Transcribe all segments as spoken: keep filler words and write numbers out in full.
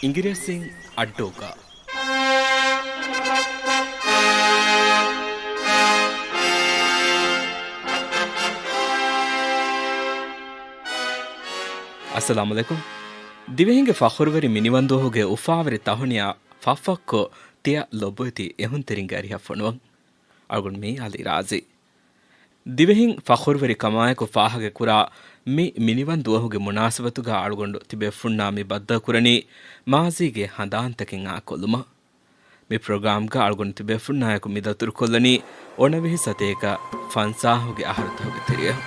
އިނގިރޭސިން އައްޑޫގަ. އައްސަލާމު ޢަލައިކުމް. ދިވެހިންގެ ފަޚުރުވެރި މިނިވަންދުވަހުގެ އުފާވެރި ތަހުނިޔާ ފަށްފަށްކޮށް، ތިޔަ ލޮބުވެތި އެހުންތެރިންގެ އަރިހަށް ފޮނުވަން. އަޅުގަނޑު މީ އަލީ ރާޒީ. ދިވެހިން ފަޚުރުވެރިކަމާއެކު ފާހަގަކުރާ މި މިނިވަންދުވަހުގެ މުނާސަބަތުގަ އަޅުގަނޑު ތިބޭފުންނާ މި ބައްދަލުކުރަނީ މާޒީގެ ހަނދާންތަކެއް އާކޮށްލުމަށް. މި ޕްރޮގްރާމްގަ އަޅުގަނޑު ތިބޭފުންނާއެކު މި ދަތުރުކޮށްލަނީ އޮނަވިހި ސަތޭކަ ފަންސާހުގެ އަހަރުތަހުގެ ތެރެއަށް.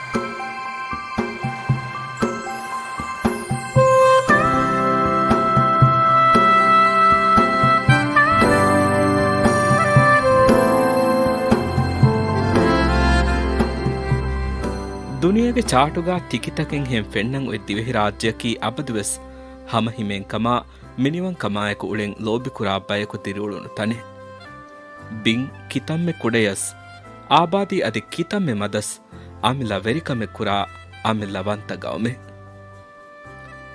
ދުނިޔޭގެ ޗާޓުގަ ތިކިތަކެއްހެން ފެންނަން އޮތް ދިވެހިރާއްޖެއަކީ އަބަދުވެސް ހަމަހިމޭންކަމާ މިނިވަންކަމާއެކު އުޅެން ލޯބިކުރާ ބަޔަކު ދިރިއުޅުނު ތަނެއް. ބިން ކިތަންމެ ކުޑަޔަސް، އާބާދީ އަދި ކިތަންމެ މަދަސް، އަމިއްލަ ވެރިކަމެއް ކުރާ އަމިއްލަ ވަންތަ ގައުމެއް.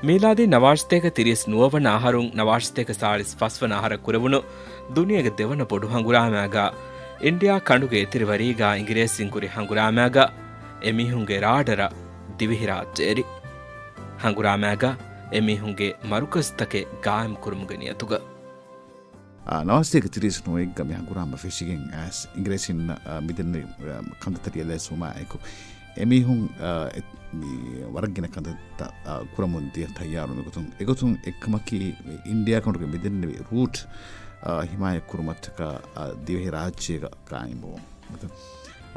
މީލާދީ ނަވާރަސަތޭކަ ތިރީސް ނުވަވަނަ އަހަރުން ނަވާރަސަތޭކަ ސާޅީސް ފަސްވަނަ އަހަރަށް ކުރެވުނު ދުނިޔޭގެ ދެވަނަ ބޮޑު ހަނގުރާމައިގަ އިންޑިއާ ކަނޑުގެ އެތިރިވަރީގަ އިނގިރޭސިން ކުރި ހަނގުރާމައިގަ އެމީހުންގެ ރާޑަރަށް ދިވެހިރާއްޖެ އެރި. ހަނގުރާމައިގަ އެމީހުންގެ މަރުކަޒުތަކެއް ގާއިމްކުރުމުގެ ނިޔަތުގަ. އާ، ނަވާރަސަތޭކަ ތިރީސް ނުވައެއްގަ މި ހަނގުރާމަ ފެށިގެން އައިސް އިނގިރޭސިންނަށް، އާ، މިދެންނެވި، އާ، ކަންތައްތައް ރިއަލައިޒްވުމާއެކު، އެމީހުން، އާ، އެ، މި ވަރަށް ގިނަ ކަންތައްތައް، އާ، ކުރަމުން ދިޔަ ތައްޔާރު މިގޮތުން. އެގޮތުން އެއްކަމަކީ، އިންޑިއާ ކަނޑުގެ މިދެންނެވި ރޫޓް، އާ، ހިމާޔަތްކުރުމަށްޓަކާ، އާ، ދިވެހި ރާއްޖޭގަ ގާއިމްވުން.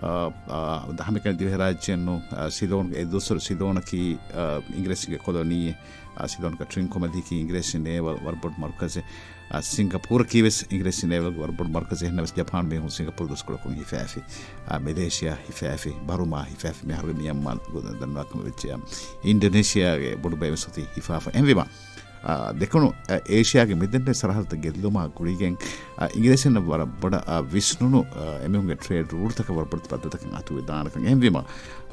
އާ، އާ، ހަމައެކަނި ދިވެހިރާއްޖެއެއްނު، އާ، ސިލޯން، އެ ދުވަސްވަރު ސިލޯނަކީ، އާ، އިނގިރޭސިންގެ ކޮލޮނީއެއް. އާ، ސިލޯންގަ ޓްރިންކޮމަލީކީ އިނގިރޭސި ނޭވަލް ވަރަށް ބޮޑު މަރުކަޒެއް. އާ، ސިންގަޕޫރަކީ ވެސް އިނގިރޭސި ނޭވަލްގެ ވަރަށް ބޮޑު މަރުކަޒެއް. އެހެންނަމަވެސް ޖަޕާން މީހުން ސިންގަޕޫރު ދުވަސްކޮޅަކުން ހިފައިފި. އާ، މެލޭޝިޔާ ހިފައިފި. ބަރުމާ ހިފައިފި. މިހާރުގެ މިޔަންމާރު ދަންނަވާކަމަށް ވެއްޖެ. އާ، އިންޑޮނޭޝިޔާގެ ބޮޑު ބައެއް ވެސް އޮތީ ހިފާފަ. އެހެންވީމަ، އާ، ދެކުނު، އާ، އޭޝިޔާގެ މިދެންނެވި ސަރަހައްދުތައް ގެއްލުމާ ގުޅިގެން، އާ، އިނގިރޭސިންނަށް ވަރަށް ބޮޑަށް، އާ، ވިސްނުނު، އާ، އެމީހުންގެ ޓްރޭޑް ރޫޓްތަކަށް ވަރަށް ބޮޑަށް ބައްދަލުތަކެއް އަތުވެދާނެކަން. އެހެންވީމަ،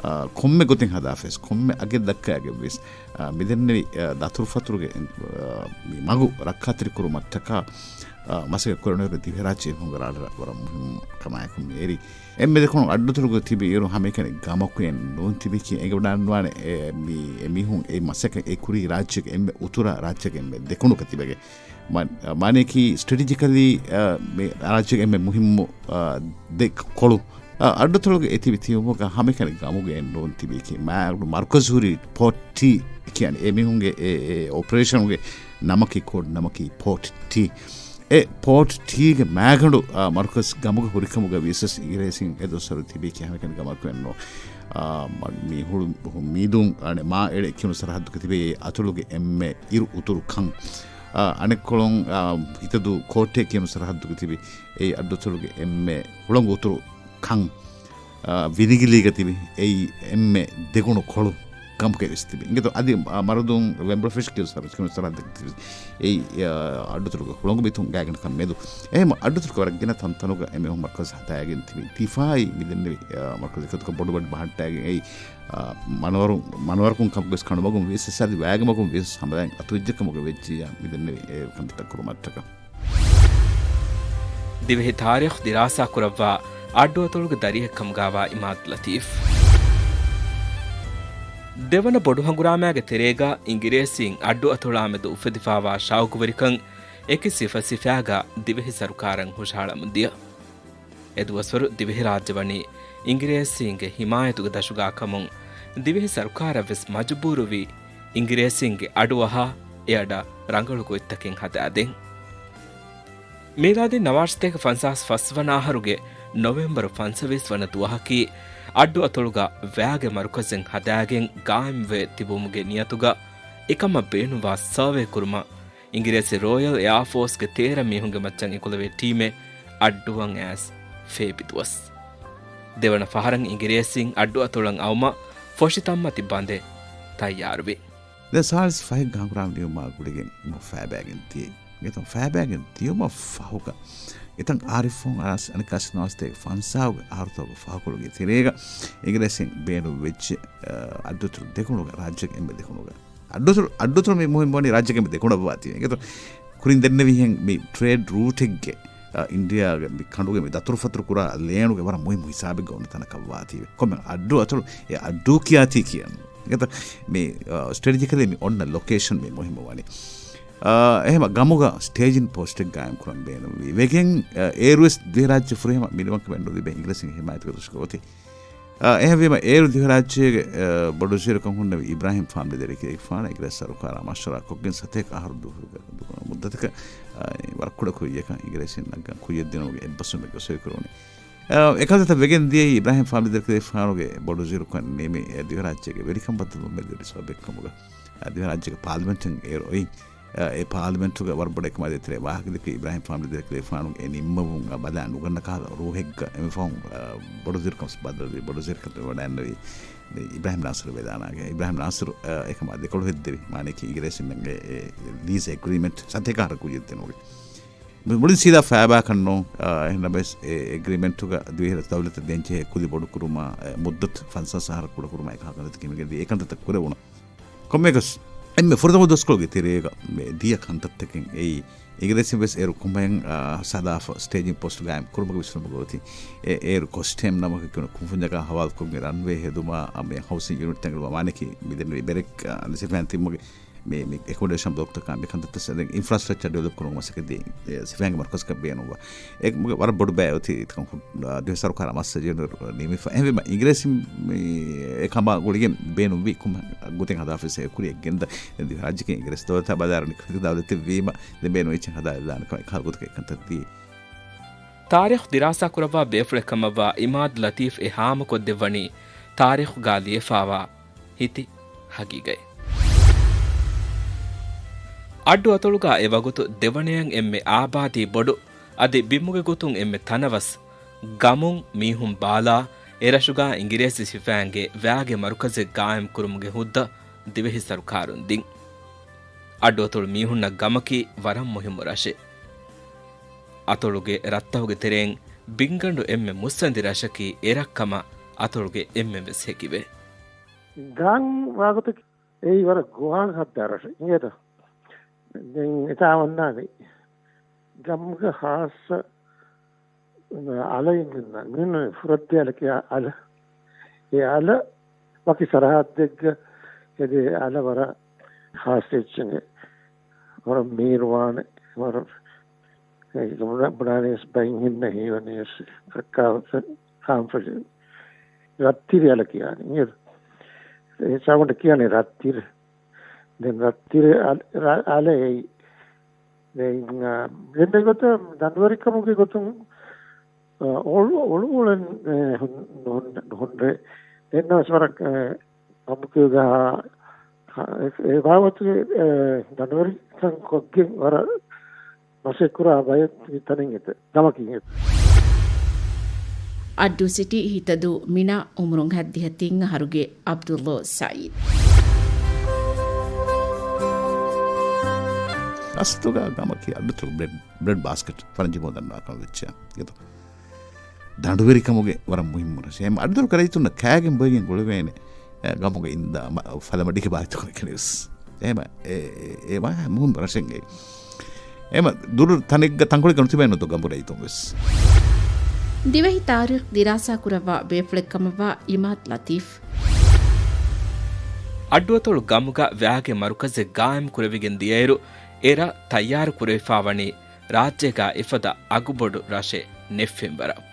އާ، ކޮންމެ ގޮތެއް ހަދާފަވެސް، ކޮންމެ އަގެއް ދައްކައިގެން ވެސް، އާ، މިދެންނެވި، އާ، ދަތުރުފަތުރުގެ، އާ، މި މަގު ރައްކާތެރިކުރުމަށްޓަކާ، އާ، މަސައްކަތް ކުރެވުނުއިރު ދިވެހިރާއްޖެ އެމީހުންގެ ރާޑަރަށް ވަރަށް މުހިންމު ކަމާއެކު މި އެރީ. އެންމެ ދެކުނު އައްޑުއަތޮޅުގަ ތިބި އިރު ހަމައެކަނި ގަމަކު އެއް ނޫން ތިބިކީ އެނގިވަޑާންވާނެ، އެ، މި، އެމީހުން އެ މަސައްކަތް އެ ކުރީ ރާއްޖޭގެ އެންމެ އުތުރާ ރާއްޖޭގެ އެންމެ ދެކުނުގަ ތިބެގެ. މާ-، މާނަޔަކީ ސްޓްރެޓެޖިކަލީ، އަ، މި ރާއްޖޭގެ އެންމެ މުހިންމު، އަ، ދެ ކޮޅު، އަ، އައްޑުއަތޮޅުގަ އެ ތިބި ތިބުމުގަ ހަމައެކަނި ގަމުގެ އެއް ނޫން ތިބީކީ. މާ-، މަރުކަޒު ހުރީ ޕޯޓް ޓީ ކިޔަނީ. އެމީހުންގެ އެ، އެ އޮޕަރޭޝަނުގެ ނަމަކީ، ކޯޑް ނަމަކީ ޕޯޓް ޓީ. އެ ޕޯޓް ޓީގެ މާގަނޑު، އާ، މަރުކަޒް ގަމުގަ ހުރިކަމުގަ ވިޔަސް އިނގިރޭސިން އެ ދުވަސްވަރު ތިބީ ކިހާމެކަނި ގަމަކު އެއްނު. އާ، މަ-، މި ހުޅު މީދޫން، އަނެ، މާ އެޅެ ކިޔުނު ސަރަހައްދުގަ ތިބޭ އަތޮޅުގެ އެންމެ އިރު އުތުރު ކަން. އާ، އަނެއްކޮޅުން، އާ، ހިތަދޫ ކޯޓޭ ކިޔުނު ސަރަހައްދުގަ ތިބި އެ އައްޑުއަތޮޅުގެ އެންމެ ހުޅަނގު އުތުރު ކަން، އާ، ވިނިގިލީގަ ތިބި އެއީ އެންމެ ދެގުނު ކޮޅު ކަމުގައި ވެސް ތިބި. އިނގޭތޯ އަދި، އާ، މަރުދޫން ވެމްބްރޮފެޝް ކިޔުނު ސަރަ-، ކިޔުނު ސަރަހައްދަކަށް ތިބި އެއީ، އާ، އައްޑުތޮޅުގެ ހުޅަނގު މީހުން ގާތްގަނޑަކަށް މެދު. އެހެން އައްޑުތޮޅުގެ ވަރަށް ގިނަ ތަންތަނުގަ އެމީހުން މަރުކަޒު ހަދާގެން ތިބި. ދިފާއީ މިދެންނެވި، އާ، މަރުކަޒު އެކަތުގަ ބޮޑު ބަޑި ބަހައްޓާގެން އެއީ، އާ، މަނަވަރު-، މަނަވަރަކުން ކަމުގަވެސް ކަނޑުމަގުން ވިޔަސް އަދި ވައިގެ މަގުން ވިޔަސް ހަމަލާއިން އަތުވެއްޖެ ކަމުގަ ވެއްޖިއްޔާ މިދެންނެވި އެ ކަންތައް ކުރުމަށްޓަކަ. ދިވެހި ތާރީޚު ދިރާސާ ކުރައްވާ އައްޑުއަތޮޅުގެ ދަރިއެއްކަމުގާވާ އިމާދު ލަތީފް. ދެވަނަ ބޮޑު ހަނގުރާމައިގެ ތެރޭގަ އިނގިރޭސީން އައްޑުއަތޮޅާމެދު އުފެދިފާވާ ޝައުގުވެރިކަން އެކި ސިފަ ސިފައިގަ ދިވެހި ސަރުކާރަށް ހުށަހަޅަމުންދިޔަ. އެދުވަސްވަރު ދިވެހިރާއްޖެ ވަނީ އިނގިރޭސީންގެ ހިމާޔަތުގެ ދަށުގާ ކަމުން ދިވެހި ސަރުކާރަށްވެސް މަޖުބޫރުވީ އިނގިރޭސީންގެ އަޑުއަހާ އެއަޑަށް ރަނގަޅު ގޮތްތަކެއް ހަދާދޭން. މީލާދީ ނަވާރަސަތޭކަ ފަންސާސް ފަސްވަނަ އަހަރުގެ ނޮވެމްބަރު ފަންސަވީސް ވަނަ ދުވަހަކީ އައްޑުއަތޮޅުގަ ވައިގެ މަރުކަޒެއް ހަދާގެން ގާއިމްވެ ތިބުމުގެ ނިޔަތުގަ އެކަމަށް ބޭނުންވާ ސަރވޭ ކުރުމަށް އިނގިރޭސި ރޯޔަލް އެއާފޯސްގެ ތޭރަ މީހުންގެ މައްޗަށް އެކުލެވޭ ޓީމެއް އައްޑުއަށް އައިސް ފޭބި ދުވަސް. ދެވަނަ ފަހަރަށް އިނގިރޭސީން އައްޑުއަތޮޅަށް އައުމަށް ފޮށިތައްމަތި ބަނދެއް ތައްޔާރުވި. ދެ ސާޅީސް ފަހެއްގެ ހަނގުރާމަ ނިމުމާ ގުޅިގެން އެމީހުން ފައިބައިގެން ދިޔައީ. އެތަން ފައިބައިގެން ދިޔުމަށް ފަހުގަ އެތަން އާރިފުން އަނަސް އަނެއްކާ ސަތޭކަ ފަންސާހުގެ އަހަރުތަކުގެ ފަހުކޮޅުގެ ތެރޭގަ އިނގިރޭސިން ބޭނުން ވެއްޖެ، އަ، އައްޑުއަތޮޅު ދެކުނުގަ، ރާއްޖޭގެ އެންމެ ދެކުނުގަ. އައްޑުއަތޮޅު، އައްޑުއަތޮޅު މި މުހިންމުވަނީ ރާއްޖޭގެ މި ދެކުނަށްވާތީ. އެގެތޯ ކުރިން ދެންނެވިހެން މި ޓްރޭޑް ރޫޓެއްގެ، އ، އިންޑިޔާގެ މި ކަނޑުގެ މި ދަތުރުފަތުރު ކުރާ ލޭނުގެ ވަރަށް މުހިންމު ހިސާބެއްގަ އޮންނަ ތަނަކަށްވާތީވެ. ކޮންމެ އައްޑުއަތޮޅު އެ އައްޑޫ ކިޔާތީ ކިޔަން. އެގެތޯ މި، އ، ސްޓްރެޓެޖިކަލީ މި އޮންނަ ލޮކޭޝަން މި މުހިންމުވަނީ. އ، އެހެމަ ގަމުގަ ސްޓޭޖިން ޕޯސްޓެއް ގާއިމް ކުރަން ބޭނުންވީ. ވެގެން، އ، އޭރުވެސް ދިވެހިރާއްޖެ ފުރިހަމަ މިނިވަންކަމެއް ނުލިބޭ އިނގިރޭސިންގެ ހިމާޔަތުގެ ދުށުގަ އޮތީ. އ، އެހެންވީމަ އޭރު ދިވެހިރާއްޖޭގެ، އ، ބޮޑުވަޒީރުކަން ހުންނެވި އިބްރާހިމް ފާމިލީ ދެރަކިލެގެފާނަށް އިނގިރޭސި ސަރުކާރާ މަޝްވަރާ ކޮށްގެން ސަތޭކަ އަހަރު ދުވަހުގެ މުއްދަތަކަށް، އ، ވަރަށް ކުޑަ ކުއްޔަކަށް އިނގިރޭސިން ނަގަން ކުއްޔަށް ދިނުމުގެ އެއްބަސްވުމެއްގަ ސޮއިކުރުވުނީ. އ، އެކަންތައްތައް ވެގެން ދިޔައީ އިބްރާހިމް ފާމިލީ ދެރަކިލެގެފާނުގެ ބޮޑުވަޒީރުކަން ނިމި، އެ، ދިވެހިރާއްޖޭގެ ވެރިކަން ބައްދަލުވުމެއް ލިބި ސަބަބެއްކަމުގަ، އ، ދިވެހިރާއްޖޭގެ ޕާލިމެންޓުން އޭރު އޮތް، އ، އެ ޕާލިމެންޓުގަ ވަރަށް ބޮޑަށް އެކަމާ ދޭތެރޭ ވާހަކަ ދެއްކި އިބްރާހިމް ފާމިލީ ދެރަކިލެގެފާނު އެ ނިންމަވުން ބަލާ ނުގަންނަ ކަހަލަ ރޫހެއްގަ އެމި ފަހުން، އ، ބޮޑުވަޒީރުކަން ބައްދަލުވި ބޮޑުވަޒީރުކަން ވަޑައިގެންނެވި އިބްރާހިމް ނާސިރު ވެދާނާގެ. އިބްރާހިމް ނާސިރު، އ، އެކަމާ ދެކޮޅު ހެއްދެވި. މާނައަކީ އިނގިރޭސިންގެ އެ، އެ ލީޒް އެގްރީމެންޓް ސަތޭކަ އަހަރަށް ކުއްޔަށް ދިނުމުގެ. މުޅިން ސީދާ ފައިބާކަށް ނޫން، އ، އެހެންނަމަވެސް އެ އެގްރީމެންޓުގަ ދިވެހިރަށް ދައުލަތަށް ދޭންޖެހޭ ކުލި ބޮޑުކުރުމާ، އެ މުއްދަތު ފަންސާސް އަހަރަށް ކުޑަކުރުމާ އެކަހަލަ ކަންތައްތަކެއް މިގެންދިޔަ އެކަންތައްތައް ކުރެވުނު. ކޮންމެއަކަސް، އެންމެ ފުރަތަމަ ދުވަސްކޮޅުގެ ތެރޭގަ މި ދިޔަ ކަންތައްތަކެއް އެއީ، އިނގިރޭސިން ވެސް އޭރު ކުނބައިން، އާ، ހަދާފަ ސްޓޭޖިން ޕޯސްޓް ގާއިމް ކުރުމުގެ ވިސްނުމުގަ އޮތީ. އެ، އޭރު ކޮސްޓޭމް ނަމަކަށް ކިޔުނު ކުންފުންޏަކާ ހަވާލުކޮށްގެން ރަންވޭ ހެދުމާ، އަ، މި ހައުސިން ޔުނިޓްތައް އެޅުމާ، މާނައަކީ މިދެންނެވި ބެރެކް، އާ، ސިފައިން ތިބުމުގެ މި، މި އެކޮމޮޑޭޝަން ބްލޮކްތަކާ މި ކަންތައްތައް ސަދެން އިންފްރާސްޓްރަކްޗަރ ޑިވެލޮޕް ކުރުމުގެ މަސައްކަތް ދިޔަ، އެ، ސިފައިންގެ މަރުކަޒަކަށް ބޭނުންވާ. އެ، ވަރަށް ބޮޑު ބައެއް އޮތީ ތަކުން، އާ، ދިވެހި ސަރުކާރާ މައްސަލަ ޖެނެރަލް ނިމިފަ. އެހެންވީމަ، އިނގިރޭސިން މި އެކަމާ ގުޅިގެން ބޭނުންވީ ކުމަށް ގޮތެއް ހަދާފައިސް އެ ކުރިއަށް ގެންދަ. ދިވެހިރާއްޖެކެއް އިނގިރޭސި ދައުލަތާ ބަލާއިރު ނިކުތި ދައުލަތެއް ވީމަ، ދެން ބޭނުން އެއްޗެއް ހަދާލާނެ ކަމެއް ކަހަލަ ގޮތަކަށް އެކަންތައް ދިޔަ. ތާރީޚު ދިރާސާ ކުރައްވާ ބޭފުޅެއް ކަމަށްވާ އިމާދު ލަތީފް އެ ހާމަކޮށްދެއްވަނީ ތާރީޚުގާ ލިޔެފާވާ ހިތި ހަގީގަތް. އައްޑު އަތޮޅުގާ އެ ވަގުތު ދެވަނަޔަށް އެންމެ އާބާދީ ބޮޑު، އަދި ބިމުގެ ގޮތުން އެންމެ ތަނަވަސް ގަމުން މީހުން ބާލާ، އެ ރަށުގާ އިނގިރޭސި ސިފައިންގެ ވައިގެ މަރުކަޒެއް ގާއިމް ކުރުމުގެ ހުއްދަ ދިވެހި ސަރުކާރުން ދިން. އައްޑު އަތޮޅު މީހުންނަށް ގަމަކީ ވަރަށް މުހިއްމު ރަށެއް. އަތޮޅުގެ ރަށްތަކުގެ ތެރެއިން ބިންގަނޑު އެންމެ މުއްސަނދި ރަށަކީ އެ ރަށް ކަމަށް އަތޮޅުގެ އެންމެން ވެސް ހެކިވޭ. ގަން ވާގޮތަކީ އެއީ ވަރަށް ގޮވާ ހައްދާ ރަށެއް އިނގޭތަ؟ ދެން އެތާ ވަންނާނީ ގަމުގެ ހާއްސަ އަލައިން މިންނަ، މިންނަ ފުރައްދި އަލަކި އަލަ. އެ އަލަ ވަކި ސަރަހައްދެއްގަ އެދޭ އަލަ ވަރަށް ހާއްސަ އެއްޗެއް. ވަރަށް މީރުވާނެ، ވަރަށް އެ ބުނާނީސް ބައިން ހިންނަ ހީވަނީސް ކައްކާ ކާންފަށި ރައްތިރި އަލަ ކިޔާނީ. އެ ސަވަނޑަ ކިޔާނީ ރައްތިރި. ދެން ރައްތިރި އަލ-، ރަ-، އަލަ އެއީ. ދެން، އާ، ދެން ގޮތަށް ދަނޑުވެރިކަމުގެ ގޮތުން، އާ، އޮޅު-، އޮޅު އުޅެން، އެ، ހުން-، ހުން-، ހުންނެވި. ދެން ވެސް ވަރަށް، އެ، ކަމުކިޔުގަ، އެ، އެ ބާވަތުގެ، އެ، ދަނޑުވެރިކަން ކޮށްގެން ވަރަށް މަސައްކަތް ކުރާ ބައެއް ތަނެއް އެތަ، ގަމަކީ އެތަ. އައްޑޫ ސިޓީ ހިތަދޫ މިނާ އުމުރުން ހައްދިހަ ތިން އަހަރުގެ އަބްދުﷲ ސައީދު. އަސްލުގަ ގަމަކީ އައްޑުތަކު ބްރެޑް، ބްރެޑް ބާސްކެޓް ފަރަންޖީ ބަހުން ދަންނަވާ ކަމަށް ވެއްޖެ. އެތަ. ދަނޑުވެރިކަމުގެ ވަރަށް މުހިއްމު ރަށެއް. އެހެން އައްޑުތަކު ރައްޔިތުންނަށް ކާގެން ބޮއެގެން ގުޅެވޭނެ، އެ، ގަމުގަ އިންދާ މަ-، ފަލަމަޑިގެ ބާއްތަކުން ކެނެސް. އެހެމަ އެ، އެ، އެ ވާހަ މުހިއްމު ރަށެއްގެ. އެހެމަ ދުރު ތަނެއްގަ ތަންކޮޅެއްގަ ނުތިބޭނެ ދޯ ގަމު ރައްޔިތުން ވެސް. ދިވެހި ތާރީޚް ދިރާސާ ކުރައްވާ ބޭފުޅެއް ކަމަށްވާ އިމާދު ލަތީފް. އައްޑުއަތޮޅު ގަމުގަ ވައިގެ މަރުކަޒެއް ގާއިމް ކުރެވިގެން ދިޔައިރު، އެ ރަށް ތައްޔާރު ކުރެވިފާވަނީ ރާއްޖޭގަ އެފަދަ އަގުބޮޑު ރަށެއް ނެތްފެންވަރަށް.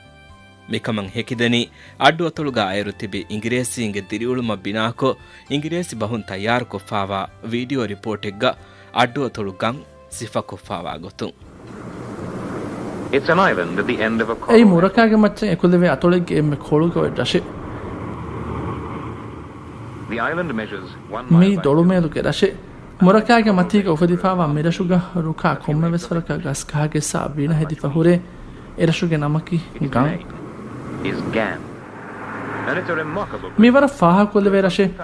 މިކަމަށް ހެކިދެނީ އައްޑުއަތޮޅުގަ އައިރު ތިބި އިނގިރޭސީންގެ ދިރިއުޅުމަށް ބިނާކޮށް، އިނގިރޭސި ބަހުން ތައްޔާރުކޮށްފާވާ ވީޑިއޯ ރިޕޯޓެއްގަ އައްޑުއަތޮޅު ގަން ސިފަކޮށްފާވާ ގޮތުން. It's an island at the end of a coral އެއީ ނެޓްވަރކް. މުރަކާގެ މައްޗަށް އެކުލެވޭ އަތޮޅެއްގެ އެންމެ ކޮޅުގަ އޮތް ރަށެއް. The island measures one mile by two. މީ ދޮޅުމޭލުގެ ރަށެއް. މުރަކާގެ މަތީގަ އުފެދިފާވާ މިރަށުގަ ރުކާ ކޮންމެވެސް ވަރަކަށް ގަސްގަހާގެއްސާ ވީނަ ހެދިފަ ހުރޭ. އެރަށުގެ ނަމަކީ ގަން. Is Gan. And it's a remarkable place. މީ ވަރަށް ފާހަގަކޮށްލެވޭ ރަށެއް.